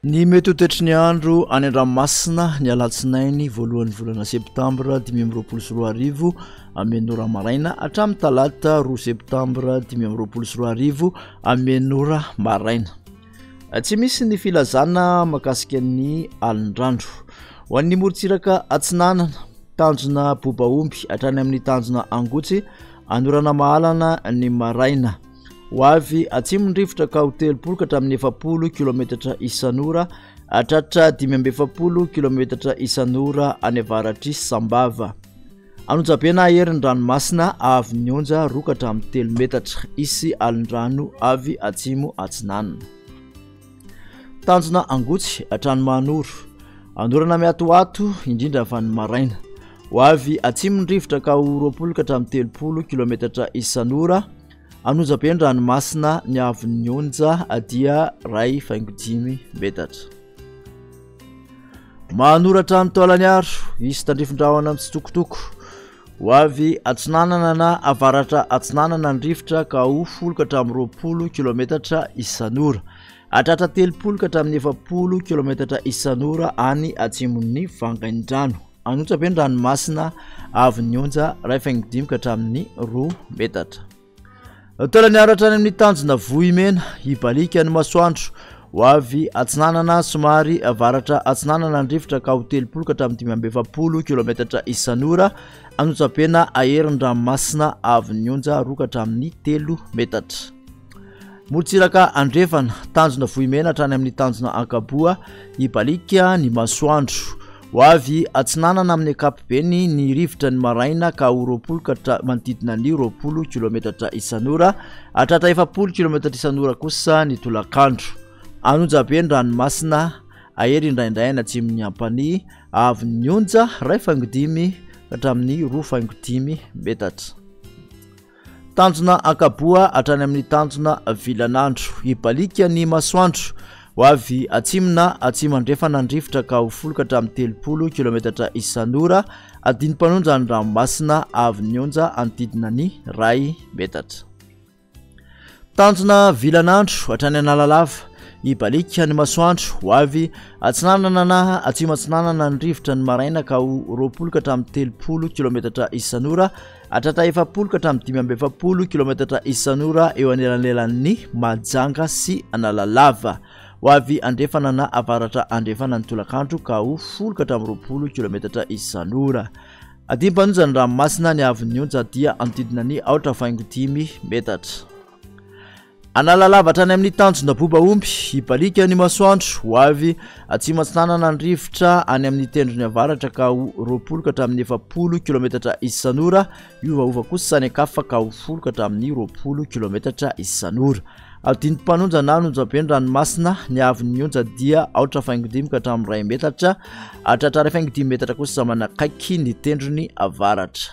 Ny mety ho toetry ny andro any an-dranomasina ny alatsinainy voalohan'ny volana septambra 2025 amin'ny ora maraina hatramin'ny talata 2 septambra 2025 amin'ny ora maraina. Tsy misy ny filazana mahakasika ny alindrandro. Ho an'ny morontsiraka atsinanana, tanjona Bobaomby hatrany amin'ny tanjona Angotsy, anorana mahalana ny maraina. Ho avy atsimo ny rivotra ka ho 30 ka hatramin'ny 40 kilometatra isan'ora, hatratra 45 kilometatra isan'ora any avaratr'i Sambava. Anonjabe na hery ny ranomasina avy ny onja 2 ka hatramin'ny 3 metatra. Hisy alin-drano avy atsimo atsinanana. Tanjona Angotsy hatrany Mahanoro. Anorana miatoato indrindra fa ny maraina. Ho avy atsimo ny rivotra ka ho 20 ka hatramin'ny 30 kilometatra isan'ora. Anonjabe ny ranomasina ny avon'ny onja dia 1.5 metatra. Mahanoro hatrany Taolagnaro, hisy tandrifin-drahona mitsitokotoko. Ho avy atsinanana na avaratra atsinanana ny rivotra ka ho 10 ka hatramin'ny 20 kilometatra isan'ora. Hatratra 30 ka hatramin'ny 40 kilometatra isan'ora any atsimon'ny Vangaindrano. Anotsa be ny ranomasina avy ny onja 1.5 ka hatramin'ny 2 metatra. Taolany hatrany amin'ny tanjona Vohimena, hibaliaka ny masoandro. Ho avy atsinanana somary avaratra atsinanana ny rivotra ka ho 30 ka hatramin'ny 45 kilometatra isan'ora. Anonjam-pena ahery ny ranomasina avy ny onja 2 ka hatramin'ny 3 metatra. Morontsiraka andrefana, tanjona Vohimena hatrany amin'ny tanjona Ankaboa, hibaliaka ny masoandro. Ho avy atsinanana amin'ny ankapobeny ny rivotra ny maraina ka ho 20 ka manodidina ny 20 kilometatra isan'ora, hatratra 40 kilometatra isan'ora kosa ny tolakandro. Anonjabe ny ranomasina, ahery indraindray any atsimon'ny Ampanihy, avon'ny onja 1.5 ka hatramin'ny 2.5 metatra. Tanjona Ankaboa hatrany amin'ny tanjona Vilanandro. Hibaliaka ny masoandro. Ho avy atsimo na atsimo andrefana ny rivotra ka ho 10 ka hatramin'ny 30 kilometatra isan'ora. Adino mpanonja ny ranomasina avy ny onja anodidina ny 1 metatra. Tanjona Vilanandro hatrany Analalava. Hibaliaka ny masoandro. Ho avy atsinanana na atsimo atsinanana ny rivotra ny maraina ka ho 20 ka hatramin'ny 30 kilometatra isan'ora. Hatratra 40 ka hatramin'ny 45 kilometatra isan'ora eo anelanelan'ny Mahajanga sy Analalava. Ho avy andrefana na avaratra andrefana ny tolakandro ka ho 10 ka hatramin'ny 20 kilometatra isan'ora. Adim-panonja ny ranomasina ny haavon'ny onja dia anodidina ny 4.5 metatra. Analalava hatrany amin'ny tanjona boba omby, hibaliaka ny masoandro, ho avy atsimo atsinanana ny rivotra any amin'ny tendrony avaratra ka ho 20 ka hatramin'ny 40 kilometatra isan'ora, hiovaova kosa any an-kafa ka ho 10 ka hatramin'ny 20 kilometatra isan'ora. Adindim-panonja na anonjabe ny ranomasina, ny haavon'ny onja dia 4.5 ka hatramin'ny 1 metatra, hatratra 1.5 metatra kosa manakaiky ny tendrony avaratra.